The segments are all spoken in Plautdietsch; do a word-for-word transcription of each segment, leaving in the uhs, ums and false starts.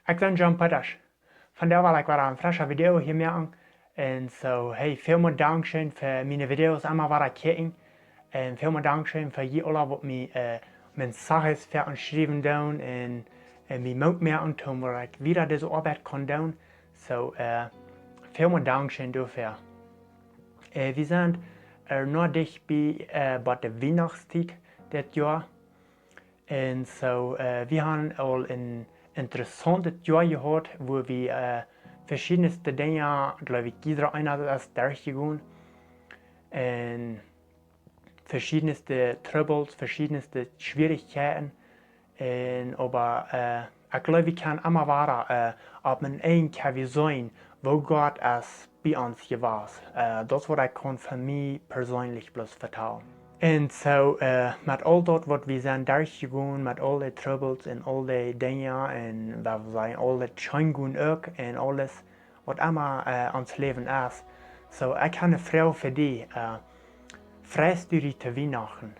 Ekj sie John Pettasch. Vondoag well ekj wada een freschet Video hia moaken. Un soo, hey, välmol Dankscheen fa miene Videos emma wada kjikjen. Un välmol Dankscheen fa jie aula waut mie, äh, Mensajes fa ons schriewen doonen un, un mie Moot moaken toom waut ekj wieda dise Oabeit kaun doonen. Soo, äh, välmol Dankscheen doafäa. Äh, wie sent, äh, nu dicht bie, äh, bie de Wienachtstiet dit Joa. Un soo, äh, wie haben aul een interessauntet Joa jehaut, wua wie, äh, veschiedne Dinja, jleew ekj, jieda eena es derchjegonen. Un veschiedne Trubbels, veschiedne Schwierichkjeiten. Un oba, äh, ekj jleew, wie kjennen emma wada, äh, opp een Enj kjenn wie seenen, woo Gott es bie ons jewast. Äh, daut es waut ekj kaun von mie perseenlich bloos vetalen. Un soo, äh, met aul daut waut wie sent derchjegonen, met aul de Trubbels un aul de Dinja un waut wie sajen, aul daut Scheengonen uk un aules, waut emma, äh, ons Läwen es. Soo, ekj hab eene Froag fa die. Äh, freist du die to Wienachten?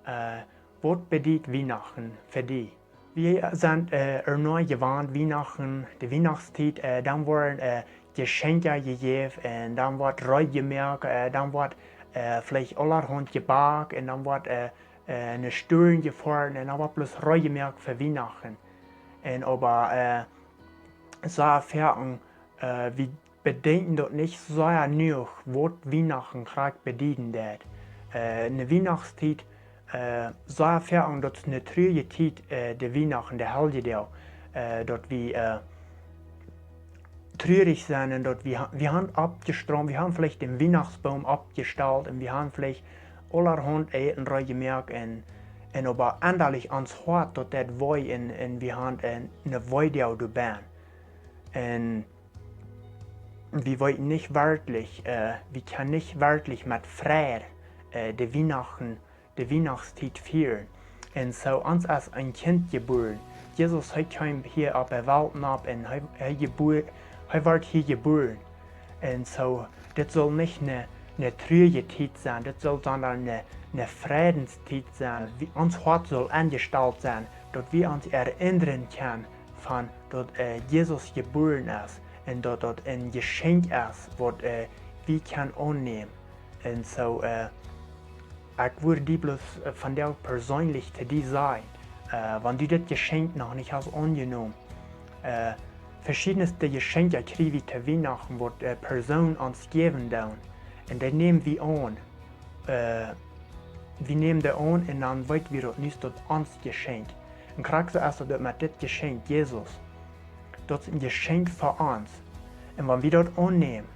Äh, waut bediet Wienachten fa die? Wie sent, äh, nu jewant Wienachten, de Wienachtstiet, äh, dan woaren, äh, Jeschenkja jejäft un dan woat reed jemoakt, äh, dan woat, äh, veleicht aulahaunt jebackt un dan woat, äh, äh, no Storen jefoaren un dan woat bloos reed jemoakt fa Wienachten. Un oba, äh, soo foaken, äh, wie bedenkjen daut nich soo jenuach, waut Wienachten krakjt bedieden deit. Äh, de Wienachtsstiet, äh, soo foaken, daut es eene trurje Tiet, äh, de Wienachten, de Heljedoag, äh, daut wie, äh, trurich sent un daut wie ha-, wie haben aufjestromt, wie haben veleicht dän Wienachtsboom aufjestalt un wie haben veleicht aulahaunt Äten reed jemoakt un, un oba endalich ons Hoat, daut deit wee un, un wie haben eene, eene Weedoag doabie. Un wie weeten nich werkjlich, äh, wie kjennen nich werkjlich met Freid, äh, de Wienachten, de Wienachtsstiet fieren. Un soo ons es een Kjint jebuaren. Jesus, hee kjeem hia opp de Welt nopp un hee, hee jebuar-, hee wort hia jebuaren. Un soo, dit saul nich eene, eene trurje Tiet sennen, dit saul, sonda eene, eene Freidenstiet sennen. Wie, ons Hoat saul aunjestalt sennen, daut wie ons erinnren kjennen von daut, äh, Jesus jebuaren es un daut daut een Jeschenkj es, waut, äh, wie kjennen aunnämen. Un soo, äh, ekj wudd die bloos, äh, vondoag perseenlich to die sajen, äh, wan du dit Jeschenkj noch nich hast aunjenomen, äh, veschiedne Jeschenkja kjrie wie to Wienachten, waut, äh, Persoonen ons jäwen doonen. Un dee näm wie aun. Äh, wie nämen dee aun un dan weet wie daut nu es daut ons Jeschenkj. Un krakjt soo es daut met dit Jeschenkj, Jesus. Daut es een Jeschenkj fa ons. Un wan wie daut aunnämen,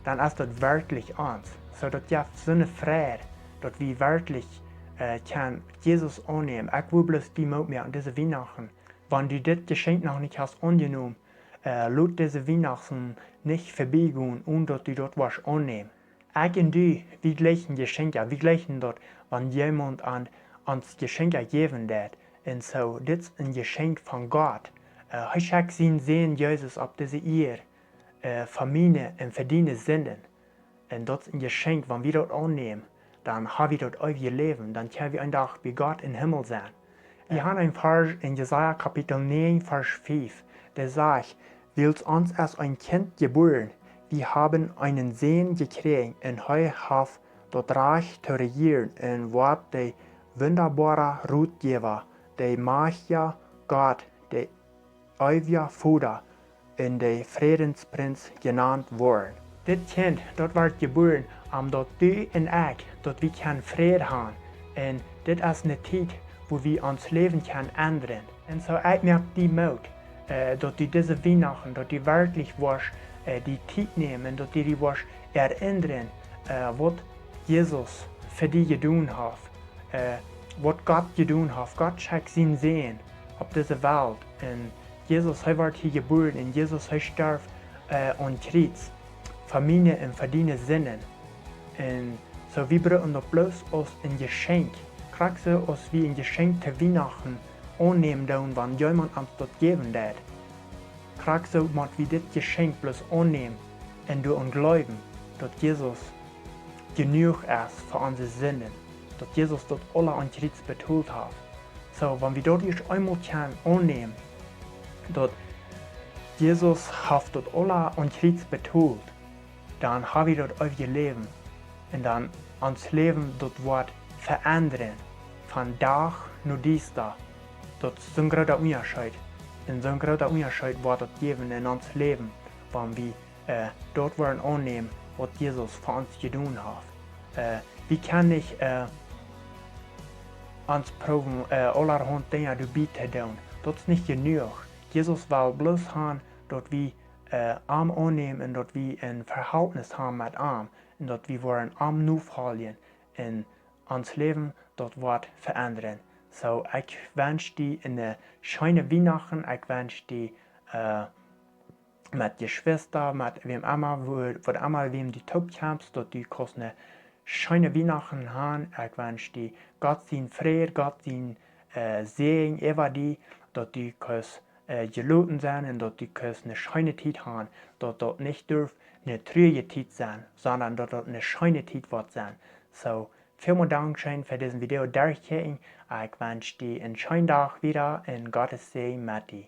dan es daut werkjlich ons. Soo daut jeft soone Freid, daut wie werkjlich, äh, kjennen Jesus aunnämen. Ekj wudd bloos die Moot moaken aun dise Wienachten. Wan du dit Jeschenkj noch nich hast aunjenomen, äh, lot dise Wienachten nich verbie gonen, onen daut du daut woascht aunnämen. Ekj un du, wie jleichen Jeschenkja, wie jleichen daut, wan wäa ons een, ons Jeschenkj jäwen deit. Un soo, dit es een Jeschenkj von Gott. Äh, hee schekjt sienen Sän Jesus opp dise Ieed, äh, fa miene un fa diene Sinden. Un daut es een Jeschenkj, wan wie daut aunnämen, dan ha wie daut eewje Läwen, dan kjenn wie een Dach bie Gott em Himmel sennen. Wie haben een Varsch en Jesaja Kapitel näajen, Varsch fief, dee sajcht: Wiels ons es een Kjint jebuaren, wie haben eenen Sän jekjräajen, un hee haft daut Rajcht to rejieren, un woat de wundaboara Rotjäwa, de majchtja Gott, de eewja Voda un de Frädensprinz jenant woaren. Dit Kjint, daut wort jebuaren, om daut du un ekj, daut wie kjennen Fräd haben. Un dit es eene Tiet, wua wie ons Läwen kjennen endren. Un soo ekj moak die Moot, äh, daut du dise Wienachten, daut du werkjlich woascht, äh, die Tiet nämen, daut du die woascht erinnren, äh, waut Jesus fa die jedonen haft, äh, waut Gott jedonen haft. Gott schekjt sienen Sän opp dise Welt. Un Jesus, hee wort hia jebuaren. Un Jesus, hee storf, äh, aum Kjriez fa miene un fa diene Sinden. Un soo, wie brucken daut bloos aus een Jeschenkj. Krakjt soo aus wie een Jeschenkj to Wienachten aunnämen doonen, wan wäa ons daut jäwen deit. Krakjt soo mott wie dit Jeschenkj bloos aunnämen un doaraun jleewen, daut Jesus jenuach es fa onse Sinden, daut Jesus daut aula aum Kjriez betolt haft. Soo, wan wie daut ieescht eemol kjennen aunnämen, daut Jesus haft daut aula aum Kjriez betolt. Dan ha wie daut eewje Läwen. Un dan ons Läwen, daut woat veendren. Von Dach no Diesta. Daut es soon groota Unjascheet. Un soon groota Unjascheet woat daut jäwen en ons Läwen, wan wie daut woaren aunnämen, waut Jesus fa ons jedonen haft. Wie kjennen nich ons proowen, aulahaunt Dinja doabie to doonen. Daut es nich jenuach. Jesus well bloos han, daut wie am aunnämen un daut wie en Vehaltnis han met am un daut wie woaren am nofoljen un ons Läwen, daut woat veendren. Soo, ekj wensch die ne scheene Wienachten. Ekj wensch die met Jeschwista, met wäm emma, waut emma wäm du toop kjemst, daut du kaust ne scheene Wienachten han. Ekj wensch die Gott sien Fräd, Gott sien Säajen äwa die, daut du kaust jeloten senn un daut du kaust ne scheene Tiet han, daut daut nich durf ne truaje Tiet senn, sonda daut daut ne scheene Tiet woat senn. Soo, välmol dankscheen fa disen Video derchkjikjen. Ekj wensch die en scheenen Dach wieda un Gottes Säajen met die.